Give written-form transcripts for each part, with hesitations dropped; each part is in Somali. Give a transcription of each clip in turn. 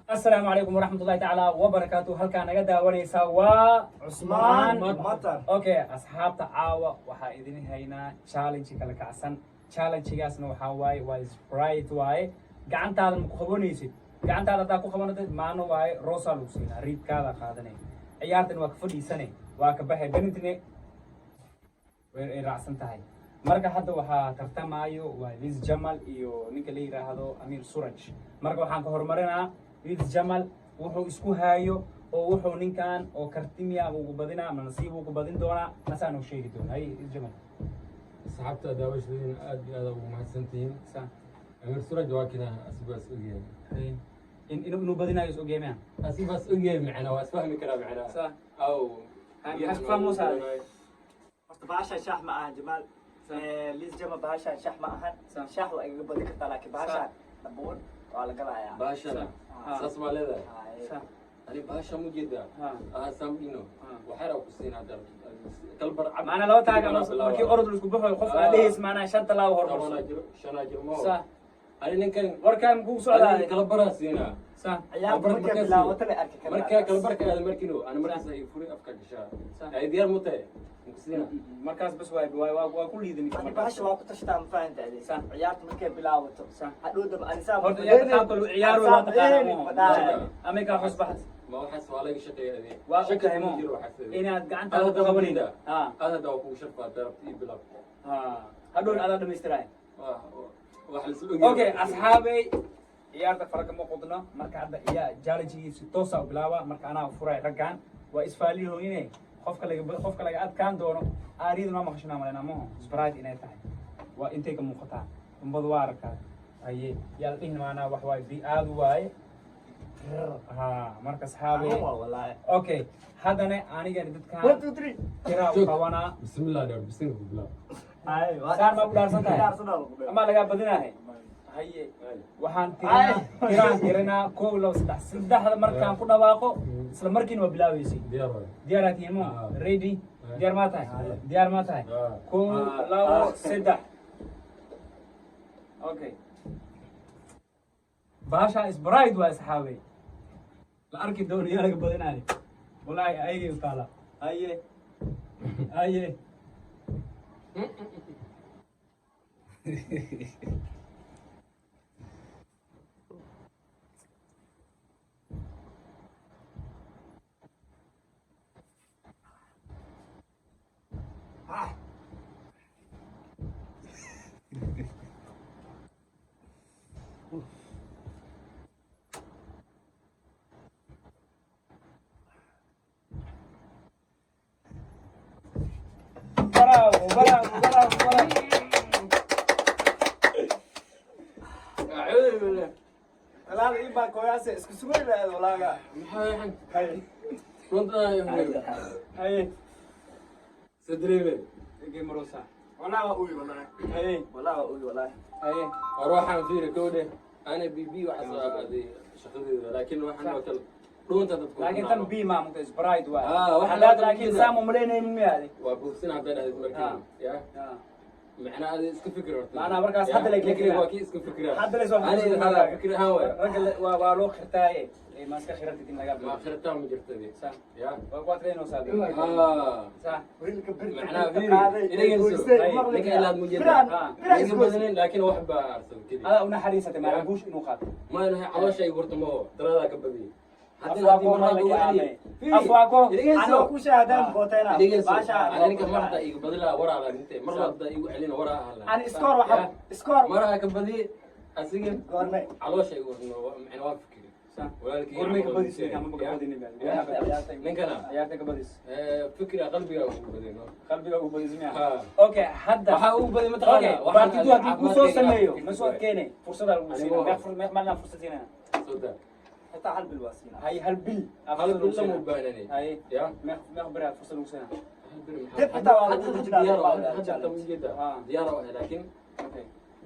Asalaamu calaykum waraxmatullahi tacaala wabarakaatu. Halkaa naga daawanaysaa waa Cusmaan Matar. Okay, asxaabta, caawa waxaa idin haynaa challenge kala kacsan. Challengegaasna waxaa waaye, waa Sprite waaye. Gacantaada ma ku qabanaysid? Gacantaada haddaa ku qabanatid, maano waaye, roosaa lagu siinaa, riibkaada qaadanay. Ciyaartan waa ka fadhiisane, waa ka baxay, benintne way ay raacsan tahay. Marka hadda waxaa tartamaayo waa Liz Jamal iyo ninka la yiraahdo Amir Suraj. Marka waxaan ka horumarinaa Liz Jamal. Wuxuu isku haayo oo wuxuu ninkan oo kartimiya ugu badinaa ama nasiib ugu badin doonaa asaan u sheegi doona. Hay, Liz Jamal. Asxaabta, daawashadiina aad iyo aad ugu mahadsantihiin. Amir Suraj waa kina, asigaas ogyahay. Hay. In inuu badinayo is ogyahay miya? Asigaas ogyahay, macnaa waa isfahmi karaa macnaa. Aw. Maxaad ku fahmaysaa? Horta bahashaan shaax ma ahan, Jamaal. Liis Jama, bahashaan shaax ma ahan. Shaax waa igaga badin kartaa, laakiin bahashaan number one waa la galayaa. Bahashana saas maa leedahay? Ani bahasha mu jeedaa. Aha, samdhino. Waxyar ku siin hadda kalbar cab. Maanaa laba taaga markii orod la isku baxo, qof aa dhehays maanaa shan tallaabo hormarso. 10-aa jiro, 5-aa jiro mo. Ani ninkan Warkaan kugu socdaa. Ani kala baraa siinaa. Ciyaarta markay bilaabato la arki karaa. Markaa kala barka aada markino ani markaas ay furi afka gashaa. Ay diyaar mu tahay mukusiina. Markaas bas waay waay waa ku liidani. Ani bahasha waa ku tashtaa, ma fahanta adi? Ciyaarta markay bilaabato hadhow daba anisaa. Horta ciyaarta qaabka loo ciyaaro waa taqaanaa, amika xusbaxas. Ma waxaas waa laga shaqeeya adi. Waa Shaki ogtahay kuma mo jiro waxaas adi. Inaad gacantaada Aad ku qabanin. hadda aad hadda waa kugu sharfaa darabta iyo bilaab. Ha, hadhow adaa dhamaystiraay. Wax la isla ogyahay. Okay, asxaabey, ciyaarta faraka ma qudno. Marka hadda iyaa challenge si toosa u bilaaba. Marka anaa furay raggan waa isfaalihoyne. Qofka laga adkaan doono aariyada noo maqashanaa malena maho. Sprite inay tahay waa intay ka muuqataa, umbadu waa aragtaa. Haye, yaa la dhihin maanaa wax waaye bi aad waaye. Ha, marka asxaabey, Wallaahi. Okay, haddana anigani dadkan One, two, three. tiraa u Joog. qabanaa. Bismillah dheer, bisinka ku bilaab. Ay, Saan ma u dhaarsan tahay? Dhaarsanaa ku bilaab. Ama lagaa badinahay? Haye, waxaan tirinaa, tiraan tirinaa: kow, labo, saddex. Saddexda markaan ku dhawaaqo, isla markiina waa bilaabeysay. Diyaar waay. Diyaaraa tihiin mo? Ah. Ready? Diyaar maa tahay? Diyaar maa tahay? Ah. Kow, labo, saddex. Okay, baasha Sprite waa, asxaabey, la arki doono yaa laga badinayo. Wallaahi ayagay u taala. Haye, haye. Bravo, bravo, bravo, bravo. Acuudu billah. Walaal, ii baa kooyaase isku sugay lahayd walaaga. Maxaa waxan? Haye. Runta. Haye. Sadreebe. Ege marosa. Walaa waa uy, walaa. Haye. Walaa waa uy, walaa. Haye. War waxaan fiiri kowdhe, ana bb waxaas waa aaday shaqadeeda, laakiin waxaan oo kale dhuunta dadku. Laakiin tan b maamulka Sprite waa. Ah, waxaan haddaad hadda laakiin ujeedaa. saam umalaynaynin miyaadi? Waa buufsin hadday dhahdid markii ya macnaa adi iska fikir horta. Macnaa markaas Ya, hadda la ninkii fikira. Waa kii iska fikiraa. Hadda la soo ani hada fikir ahaan waay. Ragga waa loo khirtaaye. Ee ma iska khiratid in laga Ma khirtaa ma jirta di. Ya. Waa ku adkaynaysaa. Sax. Wiilka birta Macnaa birta fiiri, qaaday, idagayso. goysay, Ay, maqli ninka karaa. ilaad mujeeda. Biraan- biraan Ninka isgoysay. badanin, laakiin wax baa arsan keliya. Adaa u naxariisatay maana guush inuu qaato. Ma ilahay caloosha ay gurto ma daradaa ka badiyay. Afwaako ma la kaamay. Afwaako. Anoo ku shahaadaan bootayna. Bahashaan Ani ninka mar haddaa iga badilaa waraa laa dhintay, mar labaad haddaa igu celina waraa ahaa. Ani iskoor waxa iskoor. Maraa ka badiyay asiga. Goorme? Caloosha igu gurto macna waa fikiri. Sax. Walaalkii. Goormay ka badisay ama ka badinin? Ninkana. Ciyaarta ka badis. Fikira qalbiga ugu badiyay no. Qalbiga ugu badis miya? Ha. Okay, hadda waxaa ugu baday okay mataqaanaa partidu haddii kuu soo sameeyo ma soo adkeynay, fursadaa lagu Anigo- siinaa. Meeq maalin aan fursad siinaa? Soo daa. Xitaa hal bil waa siinaa. Hay, hal bil aa Hal fursad lagu bil lama siinaa. u baahnani. Hay. Ya. Meeq beri aa fursad lagu siinaa? Hal bil maxaa? Dib xitaa waa lagu Hadda dejinaa, diyaar waa oo- la hadda challenge. ta ujeeda. Ah. Diyaar oo ah, laakiin Okay.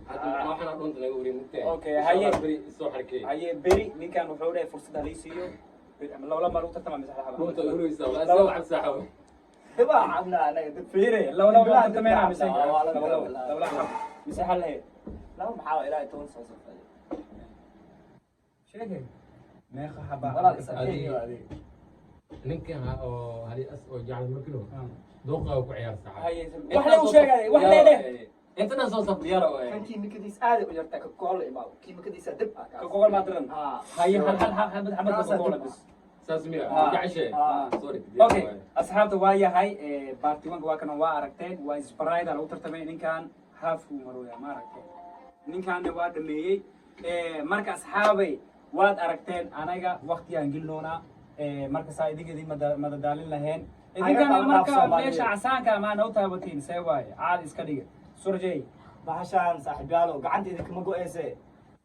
hadda macnaa waxaan dhunta naga horey mugtahay. Okay, Insha haye. Allah beri soo xarkey. Haye, beri ninkan wuxuu dhahay fursad halii siiyo. Ama laba laba lagu tartama mise hal hal? Dhunta horeysa waa Laba- soo cabsaaxo. Dib waa cabnaa anaga, dib. Fiire, laba laba Dib lagu tartameyna dib mise cabnaa, waa la laba laba laba. laba laba mise hal he? Laba maxaa waa ilaahay 10 soo safray. Sheegay. Meeqa xaba? Walaal, is Adiga. adkeeyo adiga. Ninkan oo hali as oo jecel markino dooqa ku ciyaar saxa. Haye, wax le u sheegay, wax le dheh. Inta soo saf diyaar oo Kan kiimikadiis aad u yartaa, ka koola imaado, kiimikadiisa dib ah kaas. Ka kogol maa diran. Ah. Haye, hal hal hal xabad xabad Kaasaa Coca-Cola dib. Bis. Saas miya? Ah. Jeceshe. Ah. Sorry. Okay, asxaabta, waa yahay part one-ka waa kana, waa aragteen, waa Sprite lagu tartamay. Ninkan half uu marooya, ma aragteen? Ninkanna waa dhameeyey. Marka asxaabay, waad aragteen, anaga waqtigaan gelinoonaa. Marka saa idinka idin madadaalin laheen idinkana. Ayaga Marka Soomaaliyeed. Meesha casaanka maa noo taabatiin, see waaye? Caadi iska dhiga, surjey. Bahashaan, saaxiibyaalo, gacanta idinkama go-eyse,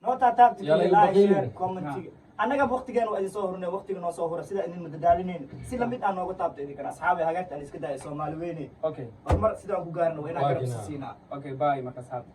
noo taataabti. Yalla, igu like, baqiilin. share, comment-iga. Annaga waqtigeena waa idin soo hurnay, waqtiga noo soo hura sida idin madadaalinayno si lamid ah nooga taabta idinkana. Asxaabi, hagaagta aan iska daaya, Soomaali weyne. Okay. Horumar sidaan ku gaarno waa inaan Waa garab kinaa. siinaa. Okay, bye. Marka asxaabta.